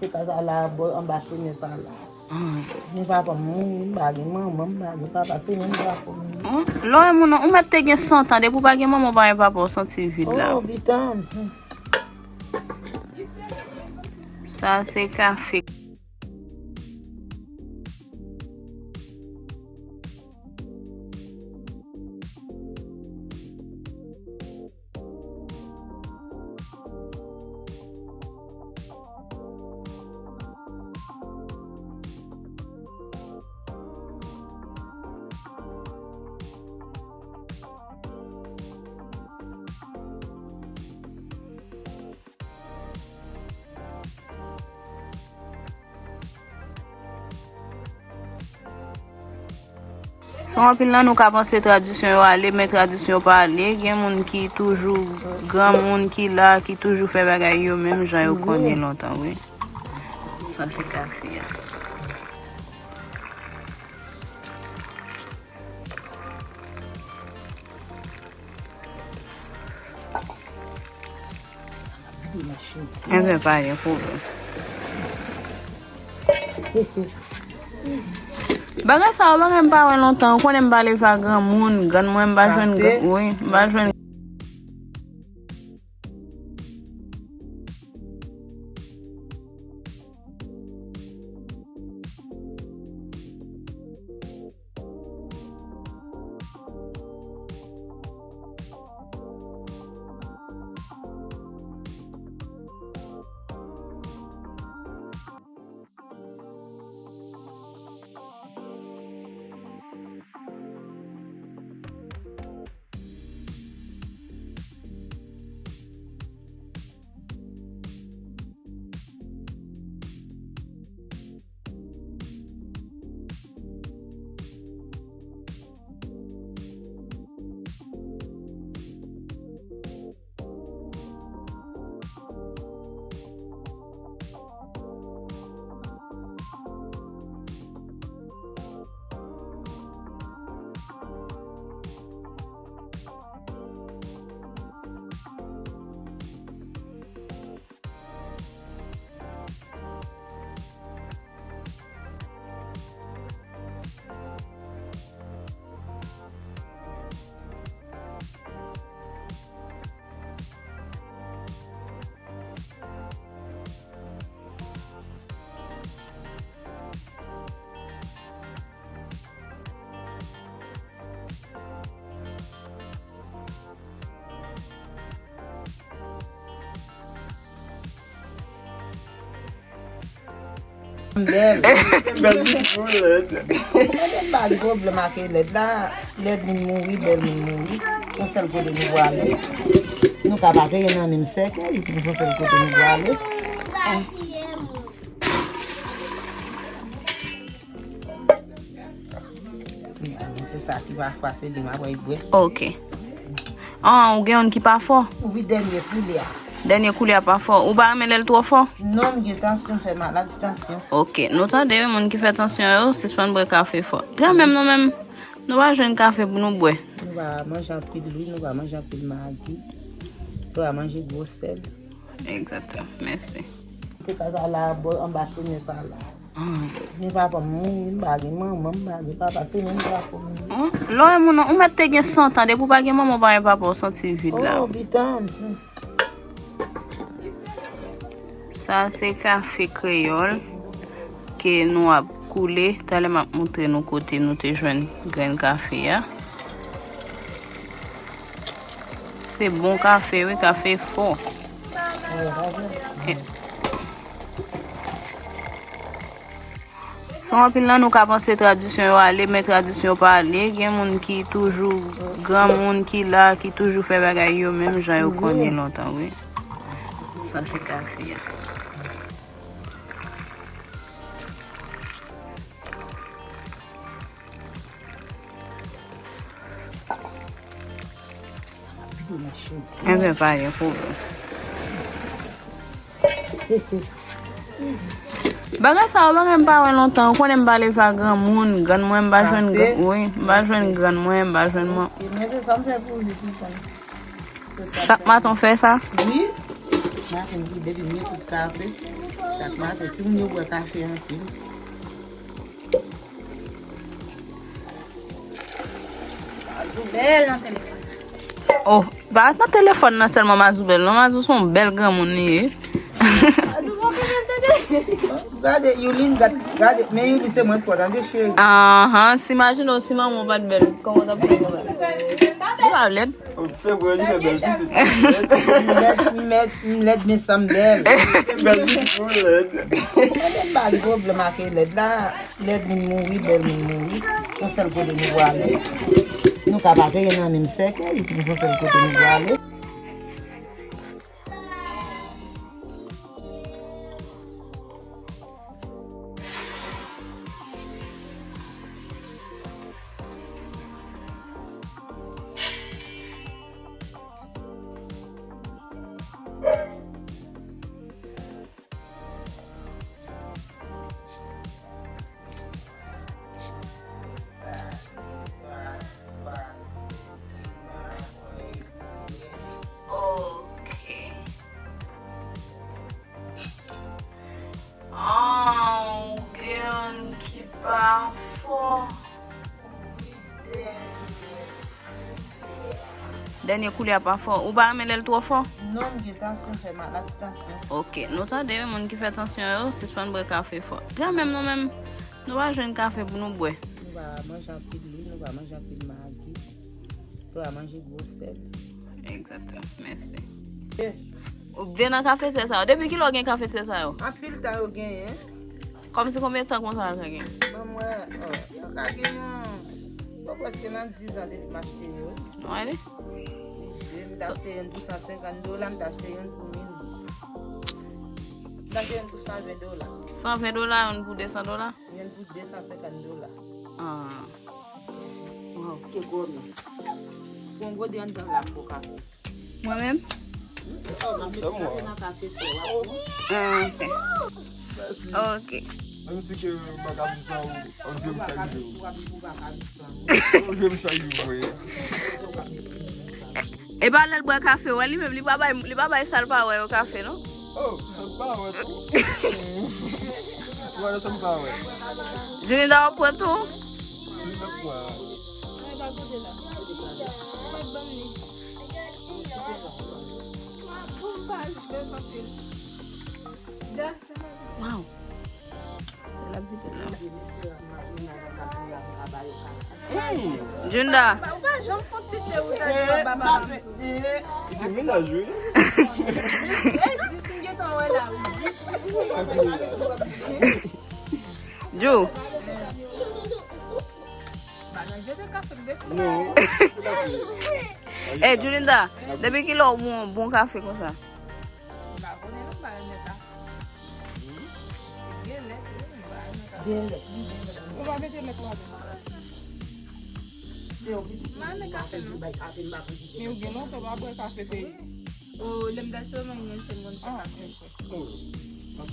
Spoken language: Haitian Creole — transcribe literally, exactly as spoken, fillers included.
Se ka sa la, bò anba chemen sa la. Men papa m mouri, m pa gen manman, m pa gen papa, se menm drapo m. Lè w wè moun nan, ou mèt te gen san tan, depi w pa gen manman, w pa gen papa, w santi vid la. Oh, bitan. Sa se kafe. Son anpil nan nou ka panse tradisyon yo ale, men tradisyon pa ale. Gen moun ki toujou, granmoun ki la, ki toujou fè bagay yo menm jan yo konn ye lontan, wi. Sa se kafe a. Enben, pa gen pwoblèm. Bagay sa yo, bagay m pa wè lontan. Ou konnen m pa leve ak granmoun, grann mwen, m pa jwenn, wi, m pa jwenn. Bèl. Bèl li tou lèd. Mwen te ba l pwoblèm ak lèd la. Lèd moun mouri, bèl moun mouri. Yon sèl kote nou prale. Nou ka pa peye nan menm sèkèy, se yon sèl kote nou prale. Se sa ki pa fwa, se li m ap bwè. Ok. An, ou gen youn ki pa fò? Wi, dènye koulye a. Dènye koulye a pa fò. Ou pa renmen lè l twò fò? Non, m gen tansyon, m fè maladi tansyon. Ok, nou tande wi, moun ki fè tansyon yo, sispann bwè kafe fò. Kanmenm, nou menm, nou pa jwenn kafe pou nou bwè. Nou pa manje anpil lwil, nou pa manje anpil magi, nou pa manje gwo sèl. Egzakteman. Mèsi. Se ka sa la, bò anba chemen sa la. Men papa m mouri, m pa gen manman, m pa gen papa, se menm drapo m ye. Lè w wè moun nan, ou mèt te gen san tan, depi w pa gen manman, w pa gen papa, w santi vid la. Oh, bitan. Sa se kafe kreyòl ke nou ap koule. Talè m ap montre nou kote nou te jwenn grenn kafe a. Se bon kafe, wi, kafe fò. Son anpil nan nou ka panse tradisyon yo ale, men tradisyon pa ale. Gen moun ki toujou, granmoun ki la, ki toujou fè bagay yo menm jan yo konn ye lontan, wi. Sa se kafe a. Enben, pa gen pwoblèm. Bagay sa yo, bagay m pa wè lontan. Ou konnen m pa leve ak granmoun, grann mwen, m pa jwenn, wi, m pa jwenn grann mwen, m pa jwenn man. Mwen se sa m fè pou li, pou li. Chak maten w fè sa? Wi. Maten, depi m gen kout kafe, Ak maten, timoun yo bwè kafe anpil. Mazou bèl nan telefòn. Oh, pa nan telefòn nan sèlman Mazou bèl, non, Mazou se yon bèl granmoun li ye. Mazou bon, tande. Gade, Youlin, gad-, gade, men Youlin se mwen k fò, tande, cheri. Ahan, si imajine w, si manman w pa t bèl, kòman w t ap fè? Li pa lèd. Se vre, li fè bèl pitit. M lèd, m lèd, m lèd, men san m bèl. Bèl pitit, ou lèd. Mwen pa gen pwoblèm ak lèd la. Lèd moun mouri, bèl moun mouri. Yon sèl kote nou prale. Nou ka pa te nan menm sèkèy, se yon sèl kote nou prale. Ok. Ah, ou gen youn ki pa fò. Dènye koulè a pa fò. Ou pa renmen lè l twò fò? Non, m gen tansyon, fè maladi tansyon. Ok, nou tande moun ki fè tansyon yo, sispann bwè kafe fò. Kanmenm, nou menm, nou pa jwenn kafe pou nou bwè. Nou pa manje anpil lwil, nou pa manje anpil magi. Pou a manje gwo sèl. Egzakteman. Mèsi. Eh. Ou byen nan kafetyè sa yo. Depi kilè w gen kafetyè sa yo? Anpil tan yo genyen. Kòmsi konbyen tan konsa l ka gen? Ban m wè, oh, yo ka gen yon, yo prèske nan diz an depi m achte yo. Wè li? Wi, m t achte youn pou san senkant dola, m t achte youn pou mil. M t achte youn pou san ven dola. San ven dola, youn pou de san dola? Youn pou de san senkant dola. Ah. Wow, ke gwo men. Pou yon gode anndan la pou kafe. Mwen menm? Oh, m ap met kafe nan kafetyè, w ap bon. Ah, ok. Ok. Menm si ke m pa ka viv san ou, ann di m sa yo. Ann di m sa yo, mwen. E pa lè l bwè kafe, wè li menm, li pa bay, li pa bay sa l pa wè yo kafe, non? Oh, sa m pa wè tou. Wè, sa m pa wè. Junida, w ap pran tou? Junida pran. Wow. Hmm, Junda. Ou pa janm fon ti te ou ta di papa m tou. Li gen mennaj, wi. E dis m gentan wè la, wi. Dis. Ju. Non. Eh, Julinda, depi kilè w bon, bon kafe konsa? M pa konnen non, m pa renmen kafe. Byen lèt, wi, m pa renmen kafe. Byen lèt, wi, byen lèt. Ou pa mete lèt ladan. M pa renmen kafe, non. Men ou gen lontan w pa bwè kafe peyi. O, lè m ta sèlman yon sèl moun fè kafe. Ah, ok. Ok.